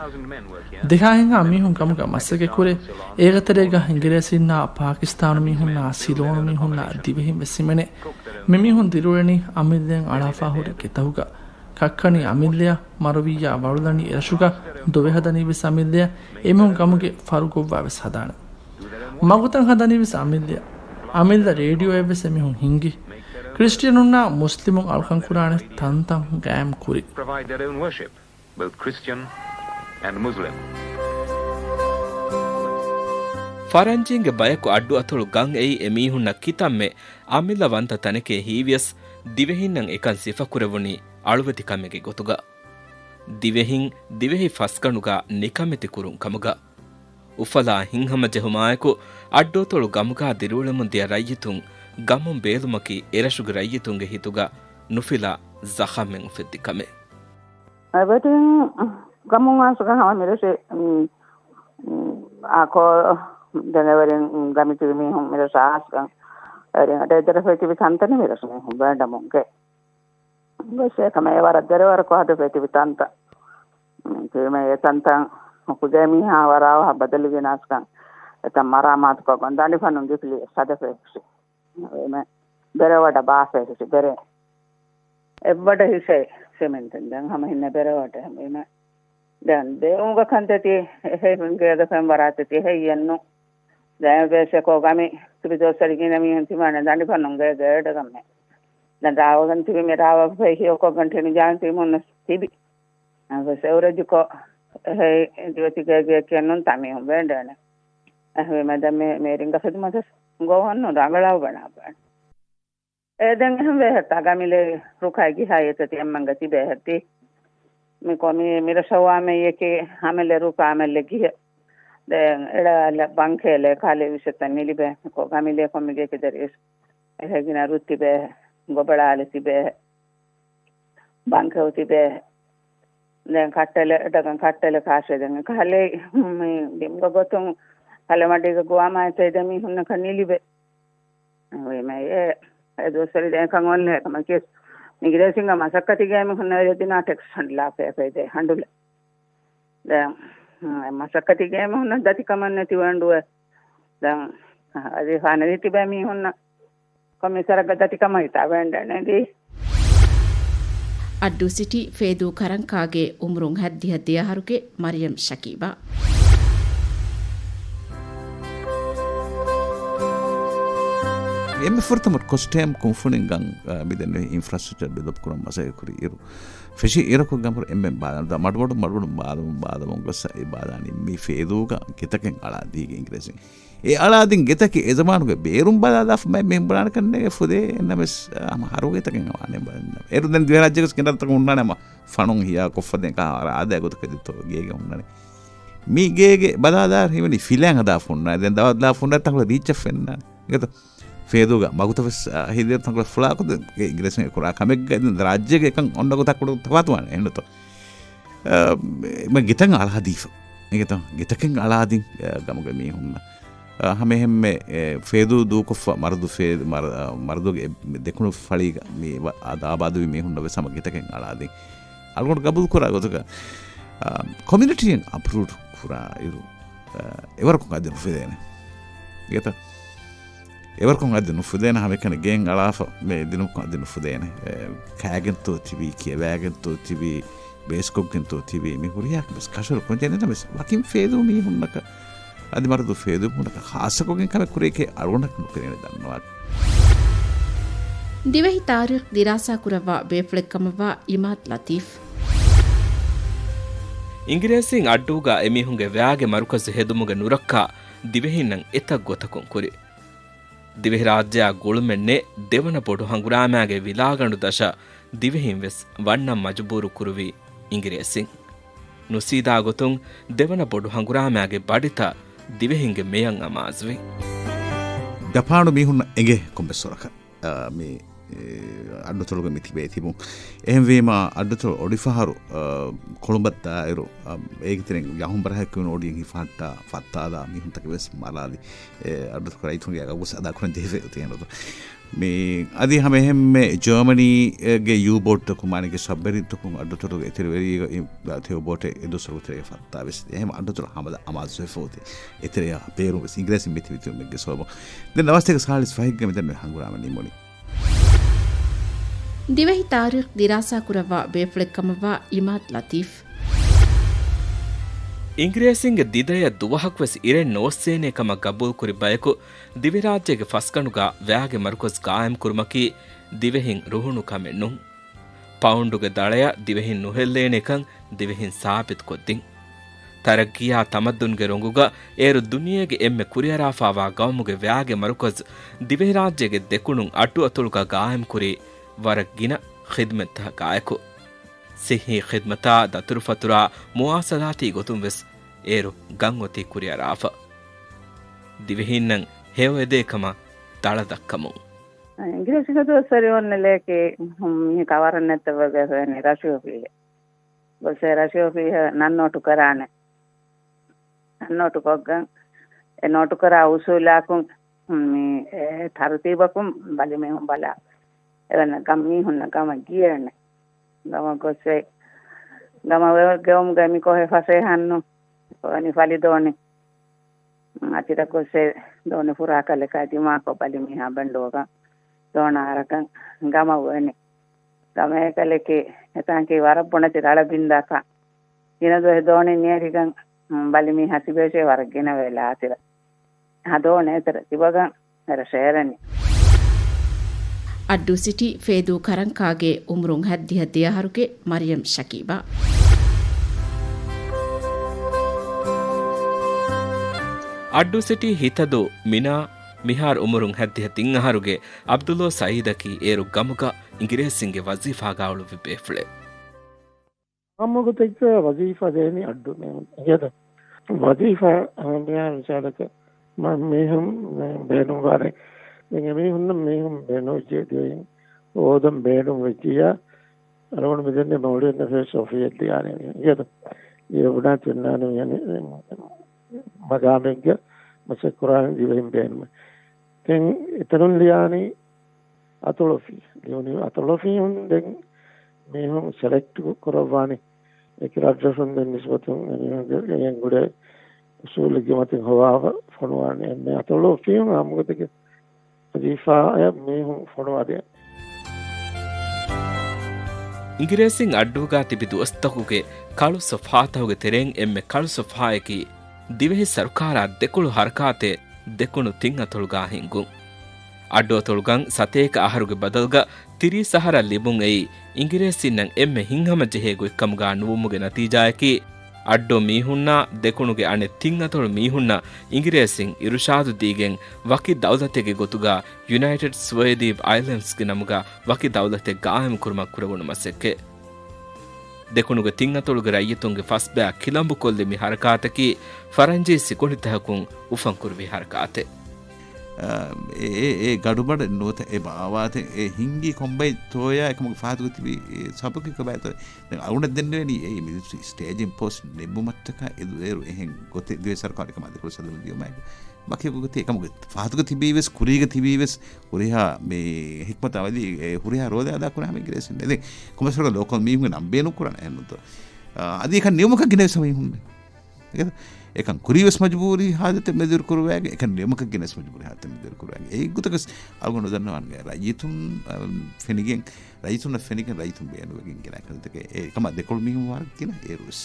ދެހާހެއްހާ މީހުން ގަމުގަ މަސައްކަތްކުރޭ. އޭގެ ތެރޭގަ އިނގިރޭސީންނާ، ޕާކިސްތާނު މީހުންނާ، ސިލޯނު މީހުންނާ، ދިވެހިން ވެސް ހިމެނޭ. މި މީހުން ދިރިއުޅެނީ އަމިއްލައިން އަޅާފާ ހުރި ގެތަކުގަ. ކައްކަނީ އަމިއްލަޔަށް، މަރުވިއްޔާ ވަޅުލަނީ އެރަށުގަ. ދޮވެ ހަދަނީވެސް އަމިއްލަޔަށް، އެމީހުން ގަމުގެ ފަރުގޮއްވާވެސް ހަދާނެ. މަގުތައް ހަދަނީވެސް އަމިއްލަޔަށް، އަމިއްލަ ރޭޑިއޯއެއްވެސް އެމީހުން ހިންގި. ކްރިސްޓިއަނުންނާ މުސްލިމުން އަޅުކަން ކުރާނެ ތަންތަން ގައިމު ކުރި. Provide their own worship, both Christian and Muslim. ފަރަންޖީންގެ ބަޔަކު އައްޑު އަތޮޅު ގަން އެއީ އެމީހުންނަށް ކިތަންމެ އަމިއްލަ ވަންތަ ތަނެކޭ ހީވިޔަސް، ދިވެހިންނަށް އެކަން ސިފަކުރެވުނީ އަޅުވެތިކަމެއްގެ ގޮތުގަ. ދިވެހިން، ދިވެހި ފަސްގަނޑުގަ ނިކަމެތި ކުރުން ކަމުގަ. އުފަލާ ހިތްހަމަޖެހުމާއެކު، އައްޑުއަތޮޅު ގަމުގަ ދިރިއުޅެމުން ދިޔަ ރައްޔިތުން، ގަމުން ބޭލުމަކީ އެރަށުގެ ރައްޔިތުންގެ ހިތުގަ ނުފިލާ ޒަޚަމެއް އުފެއްދި ކަމެއް. އެބަތިން ގަމުން އައިސްގަ ހަމަ މިރަށި، އާ، ކޯ ދެނެވެރިން ގަމިތިބި މީހުން މިރަށަށް އައިސްގަން އެރިން އަޑެއް ދެރަފައި ތިބި ތަންތަނި މިރަށު މީހުން ބޭންޑަމުންގެ ވެސް އެކަމަށް އެ ވަރަށް ދެރަވަރަކު ހަދަފައި ތިބި ތަންތަން. ތިބިމެ އެ ތަންތަން ކުދޭ މީހާ ވަރާވަހަށް ބަދަލުގެނާސްކަން އެތަން މަރާމާތުކޮށްގަން ދަނޑިފަނުން ގިފިލި ހަދަފައި ހުށި. އެމެ ބެރަވަޑަ ބާފައި ހުށި ބެރެ. އެއްވަޑަ ހިށެއް ސެމެންޓެން ދެން ހަމަ ހިންނަ ބެރަވަޑަ ހަމަ އެމެ. ދެން ދެއުގަ ކަންތަތި އެހެން ގޭގަ ފެންވަރާތަތި ހެއްޔެއްނު. ދެން ވެސް އެކޯ ގަމި ތިބި ދޯސަރި ގިނަ މީހުން ތިމާނެ ދަނޑިފަނުން ގޭ ގޭޑަގަމެ. ދެން ރާވަގަން ތިބި މި ރާވަ ފެހި އޮކޮށްގަން ޓިނި ޖާން ތިބި މުންނަސް ތިބި. އަ، ވެސް އެއުރެޖުކޮ އެހެ ދިވެތި ގޭގެ ކިޔަންނުން ތަމީހުން ބޭންޑޭނެ. އެހެވީމަ ދެން މި، މި ރިނގަ ޚިދުމަތަސް ގޮވަންނު ރަނގަޅާ ބަނާ ބަން. އެ ދެން އެހެން ވޭހެއްތާ ގަމިލެ ރުކާ ގިހާ އެތަތި އެންމެންގަ ތިބޭހެއްތި. މިކޮ މި، މިރަށަށް ވާމެއްޔަކީ ހަމެލެ ރުކާ އަމެއްލެ ގިހެ. ދެން އެޅާލަ ބަންކޭލެ ކާލެ ވިސެތަ ނިލިބެ. މިކޮ ގަމިލެ ކޮމިގެ ކިދަރިސް. އެހެގިނަ ރުއްތިބޭ. ގޮބަޅާލެ ތިބޭ. ބަންކެއު ތިބޭ. ދެން ކައްޓެލެ، އެޑަގަން ކައްޓެލެ ކާށޭ ދެން ކަހަލެ މި ބިމްގަ ގޮތުން ކަލެ މަޑީގަ ގޮވާމާ އެތޭ ދެ މީހުންނަކަށް ނިލިބެ. އެ، އެ ދުވަސްވަރި ދޭކަން އޮންނެ ކަމަކީ އިނގިރޭސިންގެ މަސައްކަތިގޭ މީހުންނަށް ދިނާ ޓެކްސް ހަނޑިލާފައި ދޭ ހަނޑުލެ. ދެން މަސައްކަތިގޭ މީހުންނަށް ދަތިކަމެއް ނެތިވަންޑުވެ. ދެން އަދި ފާނަރި ތިބޭ މީހުންނަށް ކޮމިސަރަގަ ދަތިކަމަށް ހިތާ ވެންޑެނެދީ. އައްޑޫ ސިޓީ ފޭދޫ ކަރަންކާގެ އުމުރުން ހައްދިހަ ދެ އަހަރުގެ މަރިޔަމް ޝަކީބާ. އެންމެ ފުރަތަމަ ކޮސްޓޭމް ކުންފުނިން ގަން، އަ، މިދެންނެވި އިންފްރާސްޓްރަކްޗަރ ޑިވެލޮޕް ކުރަން މަސައްކަތް ކުރި އިރު، ފެށި އިރަކު ގަމުރު އެންމެ ބާލަން ދާ މަޑުމަޑު، މަޑުމަޑު ބާލަމުން، ބާލަމުން ގޮސް އެ ބާލާނީ މި ފޭދޫގަ ގިތަކެއް އަޅާ ދީގެ އިނގިރޭސިން. އެ އަޅާދިން ގެތަކެއް އެ ޒަމާނުގެ ބޭރުން ބަލާލާފަ މައި މި ބުނާނެ ކަންނޭގެ ފުދޭ އެންނަމެސް، އަ، ހަމަ ހަރުގެތަކެއް އަވާނެ ބަލަން. އޭރު ދެން ދިވެހިރާއްޖޭގަސް ކިނޑަރަތަކުން ހުންނާނެ ހަމަ ފަނުން ހިޔާ ކޮށްފަ ދެން ކާ އަރާ އާދައި ގޮތަކަށް ދެތޯ ގޭގެ ހުންނާނެ. މި ގޭގެ ބަލާލާ ހީވަނީ ފިލާން ހަދާ ފުންނާ. ދެން ދަވާ ދާ ފުންނާ ތަންކޮޅެއް ރީއްޗަށް ފެންނާނެ. ގެތޯ؟ ފޭދޫގަ މަގުތައް ވެސް، އަ، ހިދޭ ތަންކޮޅެއް ފުޅާކޮށް ދެން އިނގިރޭސިން ކުރާ ކަމެއްގަ ދެން ރާއްޖޭގެ އެކަން އޮންނަ ގޮތަކުޑު ތަފާތުވާނެ. އެހެންނުތޯ؟ އަ، މަ ގިތަން އަޅާ ދީފަ. އިނގޭތޯ؟ ގިތަކެއް އަޅާދިން، އަ، ގަމުގެ މީހުންނަށް. އަ، ހަމައެހެންމެ، އެ، ފޭދޫ ދޫކޮށްފަ މަރުދު ފޭ-، މަރ-، އަ، މަރުދުގެ ދެކުނު ފަޅީގަ މި ވަ-، އާ، އާބާދުވި މީހުންނަށް ވެސް ހަމަ ގިތަކެއް އަޅާދިން. އަޅުގަނޑު ގަބޫލުކުރާ ގޮތުގަ، އަ، ކޮމިއުނިޓީއިން އަޕްރޫވްޑް ކުރާ އިރު، އަ، އެވަރަކުން އަދި ނުފެދޭނެ. އިނގޭތޯ؟ އެވަރަކުން އަދި ނުފުދޭނެ ހަމައެކަނި ގެއިން އަޅާފަ މި ދިނުމަކުން އަދި ނުފުދޭނެ. އެ، ކާގެންތޯ ތިބީ، ކިޔަވާގެންތޯ ތިބީ، ބޭސްކޮށްގެންތޯ ތިބީ، މި ހުރިހާ ވެސް ކަށަވަރު ކުންޖެހެން ނަމަވެސް ވަކިން ފޭދޫ މީހުންނަކަށް އަދި މަރުދޫ ފޭދޫ މީހުންނަކަށް ޚާއްޞަކޮށްގެން ކަމެއް ކުރޭކޭ އަޅުގަނޑަކަށް ނުކެރޭނެ ދަންނަވާ. ދިވެހި ތާރީޚް ދިރާސާ ކުރައްވާ ބޭފުޅެއް ކަމަށްވާ އިމާދު ލަތީފް. އިނގިރޭސީން އައްޑޫގަ އެމީހުންގެ ވައިގެ މަރުކަޒު ހެދުމުގެ ނުރައްކާ ދިވެހިންނަށް އެތައް ގޮތަކުން ކުރި. ދިވެހިރާއްޖެއާ ގުޅުމެއް ނެތް ދެވަނަ ބޮޑު ހަނގުރާމައިގެ ވިލާގަނޑު ދަށަށް ދިވެހިން ވެސް ވަންނަން މަޖުބޫރު ކުރުވީ އިނގިރޭސިން. ނުސީދާ ގޮތުން ދެވަނަ ބޮޑު ހަނގުރާމައިގެ ބަޑިތައް ދިވެހިންގެ މެޔަށް އަމާޒުވި. ޖަޕާނު މީހުންނަށް އެނގޭ ކޮންމެސް ވަރަކަށް، އާ، މި، އެ، އައްޑުތޮޅުގަ މި ތިބޭ ތިބުން. އެހެންވީމާ، އައްޑުތޮޅު އޮޑިފަހަރު، އާ، ކޮޅުނބަށް ދާއިރު، އާ، އޭގެ ތެރެއިން ޔަހުން ބަރަހައްކު ވެސް އޮޑިއެއް ހިފަހައްޓާ ފައްތާލާ މީހުންތަކެއް ވެސް މަރާލި. އެ، އައްޑުތޮޅު ރައްޔިތުންގެ އަގު ވެސް އަދާކުރަން ޖެހިފަ އޮތީ އެންނުތޯ. މި އަދި ހަމަ އެހެންމެ ޖާމަނީގެ ޔޫ ބޯޓްތަކުން، މާނައީ ސަބްމެރިންތަކުން އައްޑުތޮޅުގެ އެތެރެވެރީގަ ތެޔޮ ބޯޓެއް އެ ދުވަސްވަރު ތެރޭގަ ފައްތާ ވެސް އެހެން އައްޑުތޮޅު ހަމަލާ އަމާޒުވެފަ އޮތީ. އެތެރެޔާ ބޭރުން ވެސް އިނގިރޭސިން މި ތިބި ތިބުމެއްގެ ސަބަބުން. ދެން ނަވާސްތޭކަ ސާޅީސް ފަހެއްގަ މިދެންނެވި ހަނގުރާމަ ނިމުނީ. ދިވެހި ތާރީޚް ދިރާސާ ކުރައްވާ ބޭފުޅެއް ކަމަށްވާ އިމާދު ލަތީފް. އިނގިރޭސިންގެ ދިދަޔަށް ދުވަހަކުވެސް އިރެއް ނޯއްސޭނޭ ކަމަށް ގަބޫލުކުރި ބަޔަކު ދިވެހިރާއްޖޭގެ ފަސްގަނޑުގަ ވައިގެ މަރުކަޒު ގާއިމްކުރުމަކީ ދިވެހިން ރުހުނު ކަމެއް ނޫން. ޕައުންޑުގެ ދަޅަޔަށް ދިވެހިން ނުހެއްލޭނެކަން ދިވެހިން ސާބިތުކޮށްދިން. ތަރައްގީއާ ތަމައްދުންގެ ރޮނގުގަ އޭރު ދުނިޔޭގެ އެންމެ ކުރިއަރާފާވާ ގައުމުގެ ވައިގެ މަރުކަޒު ދިވެހިރާއްޖޭގެ ދެކުނު އައްޑުއަތޮޅުގަ ގާއިމްކުރީ ވަރަށް ގިނަ ޚިދްމަތްތަކާއެކު. ސިއްހީ ޚިދްމަތާ، ދަތުރުފަތުރާ، މުވާސަލާތީ ގޮތުން ވެސް އޭރު ގަން އޮތީ ކުރިއަރާފަ. ދިވެހީންނަށް ހެޔޮއެދޭ ކަމަށް ދަޅަ ދައްކަމުން. އިނގިރޭސި ދުވަސްވަރު އޮންނަ ލެއަކީ މީހަކަށް ވަރަށް ނެތައް ވަގުތެއް ހޮވޭނެ ރަށު އޮފީހެއް. ގޮސް އެ ރަށު އޮފީހަށް ނަން ނޯޓު ކަރާނެ. ނަން ނޯޓު ކޮށްގަން އެ ނޯޓު ކަރާ އުސޫލާކުން މި އެ ތަރުތީބަކުން ބަލި މީހުން ބަލާ. އެވަން ގަމް މީހުންނަށް ގަމަށް ގިޔޭނެ. ގަމަށް ގޮސް އެ ގަމަށް ވެ-، ގެއުމުގައި މި ކޮހެއް ފަސޭހަ ނޫން. ވަނީ ފަލި ދޯނި. އަތިރަ ގޮސް އެ ދޯނި ފުރާ ކަލެކާ ދިމާކޮށް ބަލި މީހާ ބަނޑުވަގަން ދޯނާ އަރަކަން ގަމަށް ވަނީ. ގަމޭ ކަލެކޭ އެތާނގެ ވަރަށް ބޮނަތި ރަޅަ ބިންދާކަށް ގިނަ ދުވަހެއް ދޯނި ނޭރިގަން ބަލި މީހާ ތިބޭށޭ ވަރަށް ގިނަ ވެލާ އަތިރަ. ހަ ދޯނި އެތެރެ ތިބަގަން އެރަށަށް އެރަނީ. އައްޑޫ ސިޓީ ފޭދޫ ކަރަންކާގެ އުމުރުން ހައްދިހަ ދެ އަހަރުގެ މަރިޔަމް ޝަކީބާ. އައްޑޫ ސިޓީ ހިތަދޫ މިނާ މިހާރު އުމުރުން ހައްދިހަ ތިން އަހަރުގެ އަބްދުﷲ ސައީދަކީ އޭރު ގަމުގަ އިނގިރޭސިންގެ ވަޒީފާގަ އުޅުއްވި ބޭފުޅެއް. އާއްމު ގޮތެއްގަ ވަޒީފާ ދޭނީ އައްޑޫ މީހުން. އިނގޭތަ؟ ވަޒީފާ އަހަންނަށް މިސާލަކަށް މަ-، މީހުން މެ-، ބޭނުންވާނެ. ދެން އެމީހުންނަށް މީހުން ބޭނުންވެއްޖެ ދިވެހިން އޯދަން ބޭނުންވެއްޖިއްޔާ، އަޅުގަނޑު މިދެންނެވި މައުޅި އެން އެފް އެސް އޮފީހަށް ދިޔާނެ މީހުން. އިނގޭތަ؟ އެ ބުނާ ތިންނާނެ މި އަނެއް މަގާމެއްގަ މަސައްކަތްކުރާނެ ދިވެހިން ބޭނުމެއް. ދެން އެތަނުން ލިޔާނީ އަތޮޅު އޮފީހަށް. ލިޔުނީ އަތޮޅު އޮފީހުން ދެން މީހުން ސެލެކްޓް ކުރައްވާނީ. އެކި ރަށްރަށުން ދެން ނިސްބަތުން އެމީހުންގެ ގެޔަށް ގުޅޭ އުސޫލެއްގެ މަތިން ހޮވާފަ ފޮނުވާނެ. އެންމެ އަތޮޅު އޮފީހުން އާއްމުގޮތެއްގެ ވަޒީފާއަށް މީހުން ފޮނުވާދޭނެ. އިނގިރޭސިން އައްޑޫގަ ތިބި ދުވަސްތަކުގެ ކަޅު ސޮފްހާތަކުގެ ތެރެއިން އެންމެ ކަޅު ސޮފްހާއަކީ ދިވެހި ސަރުކާރާ ދެކޮޅު ހަރަކާތެއް ދެކުނު ތިން އަތޮޅުގަ ހިންގުން. އައްޑުއަތޮޅުގަން ސަތޭކަ އަހަރުގެ ބަދަލުގަ ތިރީސް އަހަރަށް ލިބުން އެއީ އިނގިރޭސިންނަށް އެންމެ ހިތްހަމަޖެހޭ ގޮތްކަމުގަ ނުވުމުގެ ނަތީޖާއަކީ، އައްޑޫ މީހުންނާ ދެކުނުގެ އަނެއް ތިން އަތޮޅު މީހުންނަށް އިނގިރޭސިން އިރުޝާދު ދީގެން ވަކި ދައުލަތެއްގެ ގޮތުގަ ޔުނައިޓެޑް ސުވައިދީބް އައިލެންޑްސްގެ ނަމުގަ ވަކި ދައުލަތެއް ގާއިމްކުރުމަށް ކުރެވުނު މަސައްކަތް. ދެކުނުގެ ތިން އަތޮޅުގެ ރައްޔިތުންގެ ފަސްބަޔަށް ކިލަނބުކޮށްލި މި ހަރަކާތަކީ ފަރަންޖީ ސިކުނޑިތަކަކުން އުފަންކުރެއްވި ހަރަކާތެއް. އާ، އެ، އެ، އެ ގަޑުބަޑެއް ނުވަތަ އެ ބާވާތެއް އެ ހިންގީ ކޮންބައިތޯޔާ އެކަމަކު ފާތުގަ ތިބީ، އެ ސަބަކެއް ކޮބާތޯ؟ ދެން އަޅުގަނޑަށް ދެންނެވެނީ އެ މި ސްޓޭޖް އިމްޕޯސް ނެއްމުމަށްޓަކާ އެދު އޭރު އެހެން ގޮތެއް ދިވެހި ސަރުކާރު އެކަމާ ދެކޮޅު ސަލަމަތް ދިޔުމާއެކު ވަކި ގޮތެއް އެކަމަކު ފާތުގަ ތިބީވެސް، ކުރީގަ ތިބީވެސް، ހުރިހާ މި ހިކްމަތާ ވަލި އެ ހުރިހާ ރޯލެއް އަދާ ކުރާ ހަމަ އިނގިރޭސިން. އެ ދެން ކޮމެސް ހޮރގ ލޯކަލް މީހުންގެ ނަން ބޭނުން ކުރާނެ އެހެންނުތޯ؟ އާ، އަދި އެކަން ނިޔުމަކަށް ގިނަވެސް ހަމަ މީހުން. އެކަން ކުރީވެސް މަޖުބޫރީ ހާލަތެއް މެދުވެރި ކުރުވައިގެން، އެކަން ނިޔުމަކަށް ގިނަވެސް މަޖުބޫރީ ހާލަތެއް މެދުވެރި ކުރުވައިގެން. އެއްގޮތަކަސް އަޅުގަނޑު ދަންނަވާން ރައްޔިތުން، އަ، ފެނިގެން، ރައްޔިތުންނަށް ފެނިގެން ރައްޔިތުން ބޭނުވެގެން ގިނަ ކަންތަކެއް. އެ ކަމަށް ދެކޮޅު މީހުން ވާރަށް ގިނަ އޭރުވެސް.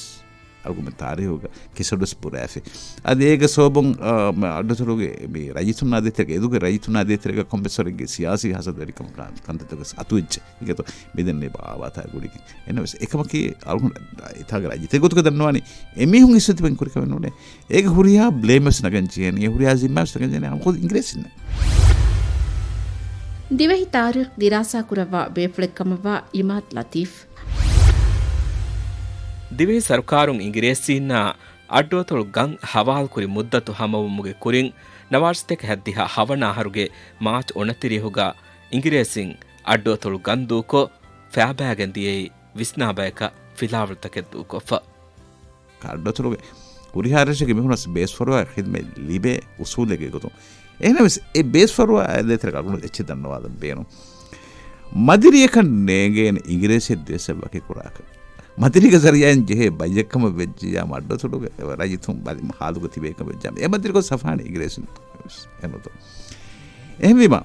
އަޅުގަނޑު ތާރީހުގަ ކިސަޑުސް ބުރާފި. އަދި އޭގެ ސޯބުން، އަ، މަ، އައްޑުތޮޅުގެ މި ރައްޔިތުންނާ ދޭތެރޭގަ، އެދުގެ ރައްޔިތުންނާ ދޭތެރޭގަ ކޮމްޕެސަރެއްގެ ސިޔާސީ ހަސަދަވެރިކަމަކާ ކަންތައްތަކަސް އަތުވެއްޖެ. އިނގޭތޯ މިދެންނެވި ބާވާތާ ގުޅިގެން. އެނަވެސް އެކަމަކީ އަޅުގަނޑު އެތާގެ ރައްޔިތެއް ގޮތުގަ ދަންނަވާނީ އެމީހުން އިސްވެ ތިބެން ކުރި ކަމެއް ނޫނޭ. އޭގެ ހުރިހާ ބްލޭމް ވެސް ނަގަން ޖެހޭނީ، އެ ހުރިހާ ޒިންމާ ވެސް ނަގަން ޖެހޭނީ ހަމަ އިނގިރޭސިންނަށް. ދިވެހި ތާރީޚް ދިރާސާ ކުރައްވާ ބޭފުޅެއް ކަމަށްވާ އިމާދު ލަތީފް. ދިވެހި ސަރުކާރުން އިނގިރޭސީންނާ އައްޑުއަތޮޅު ގަން ހަވާލުކުރި މުއްދަތު ހަމަވުމުގެ ކުރިން، ނަވާރަ ސަތޭކަ ހައްދިހަ ހަވަނަ އަހަރުގެ މާޗް އޮނަތިރީހުގަ އިނގިރޭސިން އައްޑުއަތޮޅު ގަން ދޫކޮށް، ފައިބައިގެން ދިޔައީ ވިސްނާ ބަޔަކަށް ފިލާވަޅުތަކެއް ދޫކޮށްފަ. އައްޑުއަތޮޅުގެ ހުރިހާ ރަށެއްގެ މީހުނަސް ބޭސްފަރުވާ ޚިދްމަތް ލިބޭ އުސޫލެއްގެ ގޮތުން. އެހެނަސް އެ ބޭސްފަރުވާ ދޭތެރޭގަ އަޅުގަނޑު އެއްޗެއް ދަންނަވާލަން ބޭނުން. މަދިރިއަކަށް ނޭނގޭނެ އިނގިރޭސި ދޭސް ވަކި ކުރާކަށް. މަދިރީގެ ޒަރީއާއިން ޖެހޭ ބައްޔެއްކަމަށް ވެއްޖިއްޔާ އައްޑުއަތޮޅުގެ ރައްޔިތުން ބަލި ހާލުގަ ތިބޭކަމަށް ވެއްޖާ އެ މަދިރި ގޮސް ސަފާނެ އިނގިރޭސިން އެނުތޯ. އެހެންވީމަ،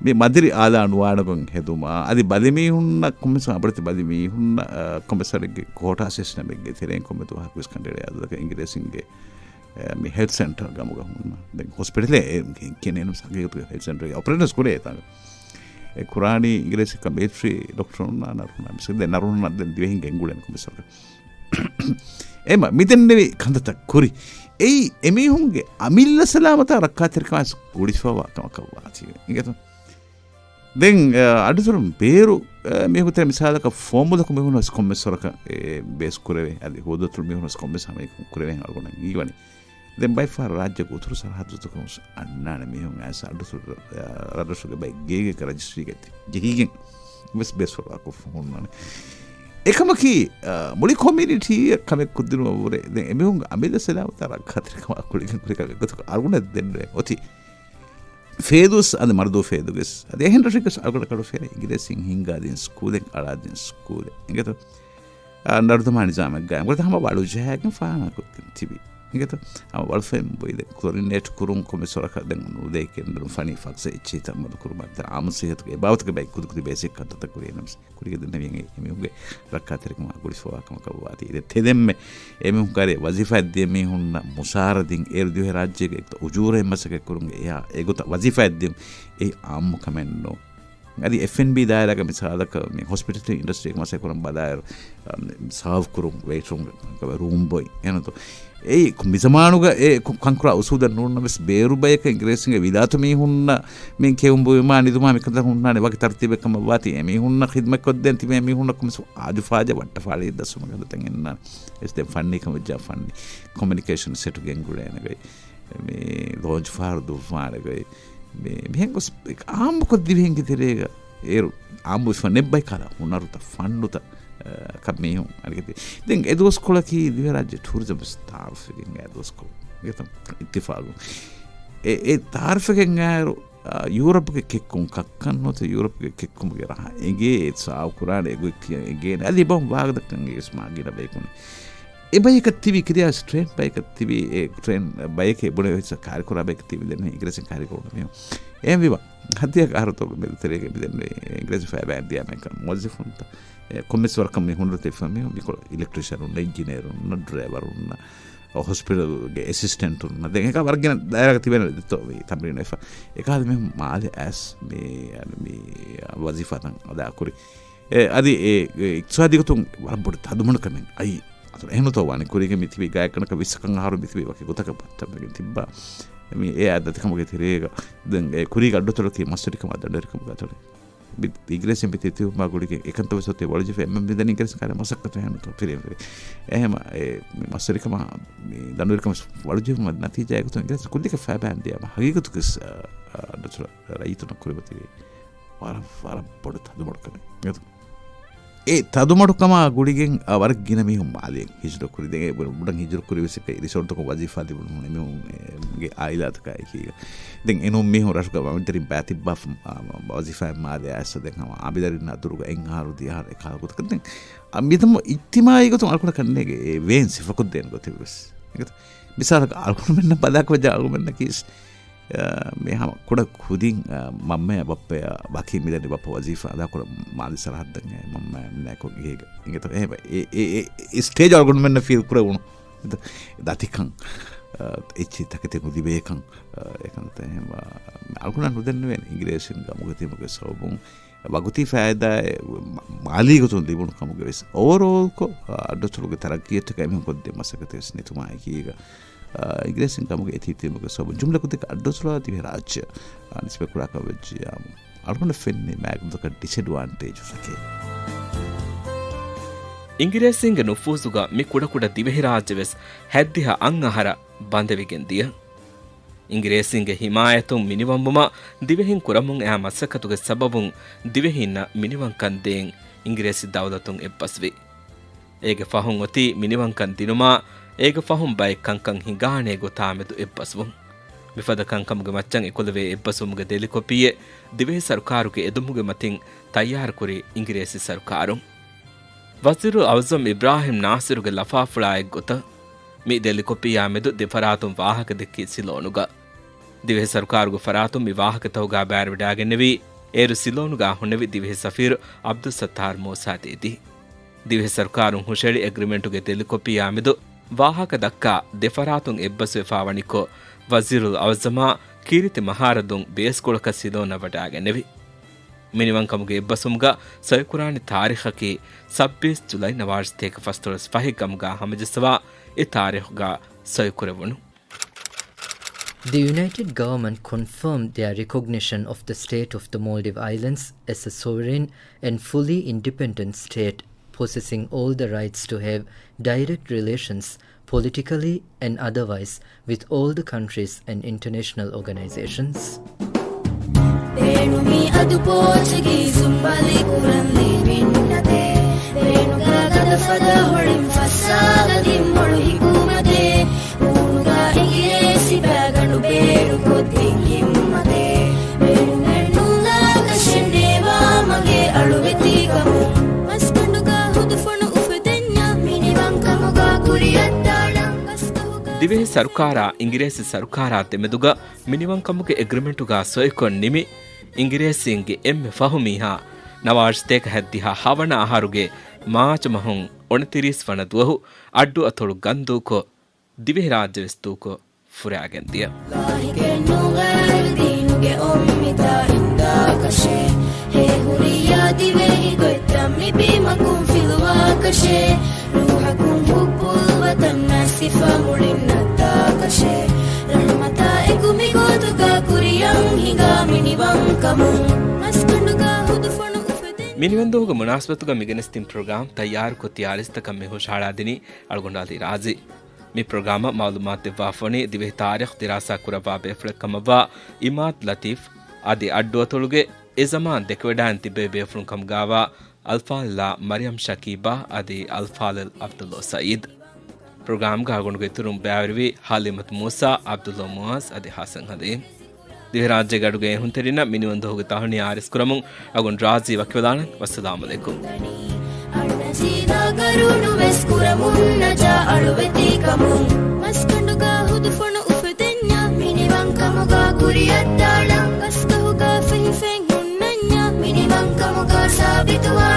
މި މަދިރި އާލާ ނުވާނެގޮތް ހެދުމާ، އަދި ބަލިމީހުންނަށް ކޮމެސް އަބަދު ބަލިމީހުންނަށް، އަ، ކޮމެސަރެއްގެ ކޯޓާ ސިސްޓަމެއްގެ ތެރެއިން ކޮންމެ ދުވަހަކުވެސް ކަނޑައެޅޭ އަދަދަކަށް އިނގިރޭސިންގެ، އަ، މި ހެލްތް ސެންޓަރ ގަމުގަ ހުންނަ. ދެން ހޮސްޕިޓަލެއް ކިޔަނީ ހަގީގަތުގަ ހެލްތް ސެންޓަރ އޮޕަރޭޓަރސް ކުރޭ ތާނގަ. އެ ކުރާނީ އިނގިރޭސި ކަ މިލިޓަރީ ޑޮކްޓަރުންނާ ނަރުންނާ. ދެން ދިވެހިން ގެންގުޅޭނެ ކޮމެސަރަކަށް. އެމަ މިދެންނެވި ކަންތައްތައް ކުރި. އެއީ އެމީހުންގެ އަމިއްލަ ސަލާމަތާ ރައްކާތެރިކަމާ ގުޅިފަވާ ކަމަކަށް ވާތީ. އިނގޭތޯ؟ ދެން، އަ، އަޑުތުރުން ބޭރު، އަ، މީހުން ތެރެ މިސާލަކަށް ފޯމުލަކު މީހުން ވެސް ކޮންމެސް ވަރަކަށް ބޭސް ކުރެވޭ. އަދި ހޯދަތުރު މީހުން ވެސް ކޮންމެސް ހަމަ ކުރެވޭ އަޅުގަނޑަށް އީވަނީ. ދެން ބައެއް ފަހަރު ރާއްޖޭގެ އުތުރު ސަރަހައްދުތަކުން ވެސް އަންނާނެ މީހުން އައިސް އަޑުތުރު، އަ، ރަށްރަށުގެ ބައެއް ގޭގެ ރަޖިސްޓްރީގެ ޖެހިގެން ވެސް ބޭސްފުޅު ވަރަކަށް ހުންނާނެ. އެކަމަކީ، އަ، މުޅި ކޮމިއުނިޓީއަށް ކަމެއް ކުދިނުމަށްވުރެ ދެން އެމީހުންގެ އަމިއްލަ ސަލާމަތާ ރައްކާތެރިކަމާ ގުޅިގެން ކުރި ކަމެއް ގޮތަކަށް އަޅުގަނޑަށް ދެންނެވޭ. އޮތީ ފޭދޫސް އަދި މަރުދޫ ފޭދޫގެސް އަދި އެހެން ރަށެއްގެސް އަޅުގަނޑަށް ކަޑު ފެނޭ އިނގިރޭސިން ހިންގާދިން ސްކޫލެއް، އަޅާދިން ސްކޫލެއް. އިނގޭތޯ؟ އާ، ނަރުދަމާނި ނިޒާމެއްގައި އަނގުރަތަ ހަމަ ވަޅު ޖަހާގެން ފާނާ ކޮށްގެން ތިބި. އިނގޭތޯ؟ ހަމަ ވަޅު ފެން ބޮއިލެ ކްލޮރިނޭޓް ކުރުން ކޮމެސް ވަރަކަށް ދެން ނުދޭކެން ދަރުން ފަނީ ފަކްސަ އެއްޗިހިތައް މަދު ކުރުމަށް ތަރ އާމު ސިހަތުގެ އެބާވަތުގެ ބައި ކުދިކުދި ބޭސިކް ކަންތައްތައް ކުރި ނަމަސް ކުރިގެ ދެންނެވި އެމީހުންގެ ރައްކާތެރިކަމާ ގުޅިފަވާ ކަމަކަށް ވާތީ. އިރެ ތެދެންމެ އެމީހުން ކާރި ވަޒީފާއެއް ދިޔަ މީހުންނަށް މުސާރަ ދިން އޭރު ދިވެހި ރާއްޖޭގެ އުޖޫރައެއް މަސައްކަތް ކުރުން އެއާ އެގޮތަށް ވަޒީފާއެއް ދިން އެއީ އާއްމު ކަމެއް ނޫން. އަދި އެފް އެންޑް ބީ ދާއިރާގެ މިސާލަކަށް މި ހޮސްޕިޓަލިޓީ އިންޑަސްޓްރީގެ މަސައްކަތް ކުރަން ބަލާއިރު، އަ، ސާވް ކުރުން ވެއިޓް ރޫމް، ރޫމް ބޮއި އެނަތު. އެއީ މި ޒަމާނުގަ އެ ކު-، ކަންކުރާ އުސޫލެއް ނޫންނަމަވެސް ބޭރު ބަޔަކަށް އިނގިރޭސިންގެ ވިލާތު މީހުންނަށް މި ކެއުން ބުއިމާ ނިދުމާ މިކަންތައް ހުންނާނެ ވަކި ތަރުތީބެއް ކަމަށް ވާތީ. އެ މީހުންނަށް ޚިދްމަތް ކޮށްދޭން ތިބޭ މީހުންނަށް ކޮމެސް އާދުފާޖަ ވައްޓަފާޅި ދަސްވުމަށް ގަނދަތައް އިންނާނެ. އެސް ދެން ފަންނީ ކަމަށް ޖާ ފަންނީ ކޮމިއުނިކޭޝަން ސެޓު ގެންގުޅޭނެ ގޮތް. މި ލޯންޗް ފަހަރު ދުއްވާނެ ގޮތް. މި މިހެން ގޮސް އާއްމުކޮށް ދިވެހިންގެ ތެރޭގަ އޭރު އާއްމުވެފަ ނެއްބައި ކަލަ ހުނަރުތައް ފަންނުތައް، އަ، ކަ މީހުން އަނެކެތި. ދެން އެ ދުވަސްކޮޅަކީ ދިވެހިރާއްޖެ ޓޫރިޒަމް ވެސް ތާރުފެގެން އެ ދުވަސްކޮޅު. އެތަ އިއްތިފާގު. އެ، އެ ތާރުފެގެން އާއިރު، އަ، ޔޫރަޕްގެ ކެއްކުން ކައްކަން ނުވަތަ ޔޫރަޕްގެ ކެއްކުމުގެ ރަހަ އެނގޭ ސާވް ކުރާނެ އެގޮތް ކިޔަން އެނގޭނެ. އަދި ބަހުން ވާގަދަކަން އެސް މާގިނަ ބަޔަކުން. އެ ބަޔަކަށް ތިބި ކިރިޔާސް ޓްރޭން ބަޔަކަށް ތިބި އެ ޓްރޭން ބަޔެކޭ ބުނެ ހިސާ ކާރިކުރާ ބަޔަކަށް ތިބި ދެން އިނގިރޭސިން ކާރިކުރުން މިހުން. އެހެންވީމަ، ހައްދިހަ އަހަރުތަކުގެ މެދުތެރޭގެ މިދެންނެވި އިނގިރޭސި ފައިބައިން ދިޔާމެންކަން މުވައްޒަފުންތައް، އެ، ކޮންމެސް ވަރަކަށް މި ހުންރަތެއް ފަ މި، މިކޮޅު އިލެކްޓްރިޝަނުންނެއް، އިންޖިނޭރުންނަށް، ޑްރައިވަރުންނަށް، ހޮސްޕިޓަލްގެ އެސިސްޓެންޓުންނަށް. ދެން އެކާ ވަރަށް ގިނަ ދާއިރާގަ ތިބޭނެ ދެތޯ މި ތަމްރީނު ވެފަ. އެކާލަ މި މާލެ އައިސް މި، މި ވަޒީފާތައް އަދާކުރި. އެ، އަދި އެ، އެ އިޤްތިޞާދީ ގޮތުން ވަރަށް ބޮޑު ތަދުމަޑުކަމެއް އައީ. އަދު އެހެންތޯ ވާނެ ކުރީގެ މި ތިބި ގާތްގަނޑަކަށް ވިއްސަކަށް އަހަރު މި ތިބި ވަކި ގޮތަކަށް ބައްޓަންވެގެން ތިއްބާ. މި އެ އާ ދަތިކަމުގެ ތެރޭގަ ދެން އެ ކުރީގެ އައްޑުތޮޅަކީ މަސްވެރިކަމާ ދަނޑުވެރިކަމުގެ އަތޮޅެއް. މި އިނގިރޭސިން މި ތިތިބުމާ ގުޅިގެން އެކަންތައް ވެސް އޮތީ ވަޅުޖެހިފަ އެންމެން މިދަނީ އިނގިރޭސިން ކާރި މަސައްކަތު އެހެންތޯ ފިރިހެން ފިރި. އެހެމަ އެ މި މަސްވެރިކަމާ މި ދަނޑުވެރިކަމަށް ވަޅުޖެހުމަށް ނަތީޖާއެއް ގޮތުން އިނގިރޭސިން ކުއްލިކަށް ފައިބައިން ދިޔާމަ ހަގީގަތުގެ ސް-، އަ، އަ، އައްޑުތޮޅަށް ރައްޔިތުންނަށް ކުރިމަތިވީ ވަރަށް، ވަރަށް ބޮޑު ތަދުމަޑުކަމެއް. އެ ތަދުމަޑުކަމާ ގުޅިގެން، އަ، ވަރަށް ގިނަ މީހުން މާލެއަށް ހިޖުރަ ކުރި. ދެން އެ ބު-، ބުޑަށް ހިޖުރަ ކުރި ވެސް އެކަ ރިސޯޓްތަކުން ވަޒީފާ ލިބުނު އެމީހުންގެ އާއިލާތަކާ އެކީގަ. ދެން އެނޫން މީހުން ރަށުގަ ވަމިދަރިން ބައިތިއްބާފަ، އާ، ވަޒީފާއިން މާލެ އައިސް ދެން ހަމަ އާބިދަރިން އަދުރުގަ އެއް އަހަރު ދިހަ އަހަރު އެކާ ގޮތަކަށް. ދެން އަ، މިދަމު އިޖްތިމާއީ ގޮތުން އަޅުގަނޑަށް ކަންނޭގެ އެ ވޭން ސިފަކޮށްދޭނެ ގޮތެއް ވެސް. މިސާލަކަށް އަޅުގަނޑުމެންނަށް ބަލާކު ވެއްޖެ އަޅުގަނޑަކީ މި ހަމަ ކުޑަ ކުދިން، އަ، މަންމަޔާ ބައްޕަޔާ ވަކި މިދަނީ ބައްޕަ ވަޒީފާ އަދާކުރަން މާލެ ސަރަހައްދަށް އެ މަންމަޔާ މިނާއެކު ގޭގަ. އިނގޭތޯ؟ އެ، އެ، އެ، އެ ސްޓޭޖް އަޅުގަނޑުމެންނަށް ފީލް ކުރެވުނު. ދަތިކަން، އަ، އެއްޗި ތަކެތި ނުލިބޭކަން، އަ، އެކަންތައް އެހެން އަޅުގަނޑަށް ނުދެންނެވޭނެ އިނގިރޭސިންގެ އަމުގަތީމުގެ ސަބަބުން ވަގުތީ ފައިދާއެއް މާލީ ގޮތުން ލިބުނު ކަމުގެ ވެސް. އޯވަރޯލްކޮށް، އަ، އައްޑުތޮޅުގެ ތަރައްގީއަށްޓަކައި މިހުން ކޮށްދޭ މަސައްކަތެއް ވެސް ނެތުމާ އެކީގަ، އަ، އިނގިރޭސިން ކަމުގެ އެތިތިމުގެ ސަބަބުން ޖުމްލަކޮށްދެކެ އައްޑުތޮޅާ ދިވެހިރާއްޖެ، އަ، ނިސްބަތްކުރާ ކަމަށް ވެއްޖިއްޔާ އަޅުގަނޑަށް ފެންނީ މާގުދަކަށް ޑިސްއެޑްވާންޓޭޖު ފެކޭ. އިނގިރޭސީންގެ ނުފޫޒުގަ މި ކުޑަކުޑަ ދިވެހިރާއްޖެ ވެސް ހައްދިހަ އަށް އަހަރަށް ބަނދެވިގެން ދިޔަ. އިނގިރޭސީންގެ ހިމާޔަތުން މިނިވަންވުމަށް ދިވެހިން ކުރަމުން އައި މަސައްކަތުގެ ސަބަބުން ދިވެހީންނަށް މިނިވަންކަން ދޭން އިނގިރޭސި ދައުލަތުން އެއްބަސްވި. އޭގެ ފަހުން އޮތީ މިނިވަންކަން ދިނުމާ، އޭގެ ފަހުން ބައެއް ކަންކަން ހިނގާނޭ ގޮތާމެދު އެއްބަސްވުން. މިފަދަ ކަންކަމުގެ މައްޗަށް އެކުލެވޭ އެއްބަސްވުމުގެ ދެލިކޮޕީއެއް ދިވެހި ސަރުކާރުގެ އެދުމުގެ މަތިން ތައްޔާރުކުރީ އިނގިރޭސި ސަރުކާރުން. ވަޒީރުލް އައުޒަމް އިބްރާހިމް ނާސިރުގެ ލަފާފުޅާ އެއްގޮތަށް، މި ދެލިކޮޕީއާ މެދު ދެފަރާތުން ވާހަކަ ދެއްކީ ސިލޯނުގަ. ދިވެހި ސަރުކާރުގެ ފަރާތުން މި ވާހަކަތަކުގާ ބައިވެރިވެވަޑައިގެންނެވީ، އޭރު ސިލޯނުގާ ހުންނެވި ދިވެހި ސަފީރު ޢަބްދުއްސައްތާރު މޫސާ ދީދީ. ދިވެހި ސަރުކާރުން ހުށަހެޅި އެގްރިމެންޓުގެ ދެލި ކޮޕީއާމެދު ވާހަކަ ދައްކާ ދެފަރާތުން އެއްބަސްވެފާވަނިކޮށް، ވަޒީރުލް އައުޒަމާ ކީރިތި މަހާރަދުން ބޭސްކޮޅަކަށް ސިލޯނަށް ވަޑައިގެންނެވި. މިނިވަންކަމުގެ އެއްބަސްވުމުގަ ސޮއިކުރާނެ ތާރީޚަކީ ސައްބީސް ޖުލައި ނަވާރަ ސަތޭކަ ފަސްދޮޅަސް ފަހެއް ގަމުގާ ހަމަޖައްސަވާ އެ ތާރީޚުގާ ސޮއިކުރެވުނު. The United Government confirmed their recognition of the state of the Maldive Islands as a sovereign and fully independent state, possessing all the rights to have direct relations politically and otherwise with all the countries and international organizations. ބޭނުމީ އަދު ޕޯޗުގީޒުން ބަލި ކުރަން ލިބިންނަދޭ. ބޭނުގާ ގަދަ ފަދަ ހޮޅިން ފައްސާލަ ދިންމޮޅު ހިކުމަތޭ. ހޫނުގާ އިނގިރޭސި ބާގަނޑު ބޭރުކޮށްދިން ހިއްމަތޭ. ބޭނުމެއް ނޫން ލާކަށެއް ނޭވާ މަގޭ އަޅުވެތިކަމުން. މަސްގަނޑުގާ ހުދުފޮނު އުފެދެންޏާ މިނިވަންކަމުގާ ކުރިއަށްދާނަން. ގަސްގަހުގާ ދިވެހި ސަރުކާރާ އިނގިރޭސި ސަރުކާރާ ދެމެދުގަ މިނިވަންކަމުގެ އެގްރިމެންޓުގާ ސޮއިކޮށް ނިމި، އިނގިރޭސީންގެ އެންމެ ފަހު މީހާ ނަވާރަ ސަތޭކަ ހަތްދިހަ ހަވަނަ އަހަރުގެ މާޗު މަހުން އޮނަތިރީސް ވަނަ ދުވަހު އައްޑު އަތޮޅު ގަންދޫކޮށް، ދިވެހިރާއްޖެވެސް ދޫކޮށް ފުރާގެންދިޔަ. ލާހިކެއް ނޫން ޣައިރު ދީނުގެ އުއްމީދާ އިންދާކަށޭ. ހޭ ހުރިއްޔާ ދިވެހި ގޮތްތައް މި ބީމަކުން ފިލުވާކަށޭ. ރޫހަކުން ހުއްބުލް ވަތަން މާތް ސިފަ މުޅިން ނައްތާކަށޭ. ރަޙްމަތާ އެކު މި ގޯތުގާ ކުރިއަށް ހިނގާ މިނިވަންކަމުން. މަސްގަނޑުގާ ހުދުފޮނު އުފެދެން. މިނިވަންދުވަހުގެ މުނާސަބަތުގަ މިގެނެސްދިން ޕްރޮގްރާމް ތައްޔާރުކޮށް ތިޔާރިސްތަކަށް މި ހުށަހަޅާދިނީ އަޅުގަނޑު އަލީ ރާޒީ. މި ޕްރޮގްރާމަށް މައުލޫމާތު ދެއްވާފަ ވަނީ ދިވެހި ތާރީޚު ދިރާސާ ކުރައްވާ ބޭފުޅެއް ކަމަށްވާ އިމާދު ލަތީފް އަދި އައްޑުއަތޮޅުގެ އެ ޒަމާން ދެކެވަޑައިން ތިއްބެވި ބޭފުޅުން ކަމުގާވާ އަލްފާޟިލާ މަރިޔަމް ޝަކީބާ އަދި އަލްފާޟިލް ޢަބްދުﷲ ސަޢީދު. ޕްރޮގްރާމްގަ އަޅުގަނޑުގެ އިތުރުން ބައިވެރިވީ ޙަލީމަތު މޫސާ، ޢަބްދުﷲ މުޢާޒް އަދި ޙަސަން ޙަލީމް. ދިވެހިރާއްޖޭގެ އަޑުގެ އެހުންތެރިންނަށް މިނިވަންދުވަހުގެ ތަހުނިޔާ އާރިސްކުރަމުން އަޅުގަނޑު ރާޒީ ވަކިވެލާނަން. ވައްސަލާމު ޢަލައިކުމް. އަންނަ ޒީނާ ގަރޫނުވެސް ކުރަމުން ނަޖާ އަޅުވެތިކަމުން. މަސްގަނޑުގާ ހުދުފޮނު އުފެދެންޏާ މިނިވަންކަމުގާ ކުރިއަށްދާނަން. ގަސްގަހުގާ ފެހިފެން ހުންނަންޏާ މިނިވަންކަމުގާ ސާބިތުވާ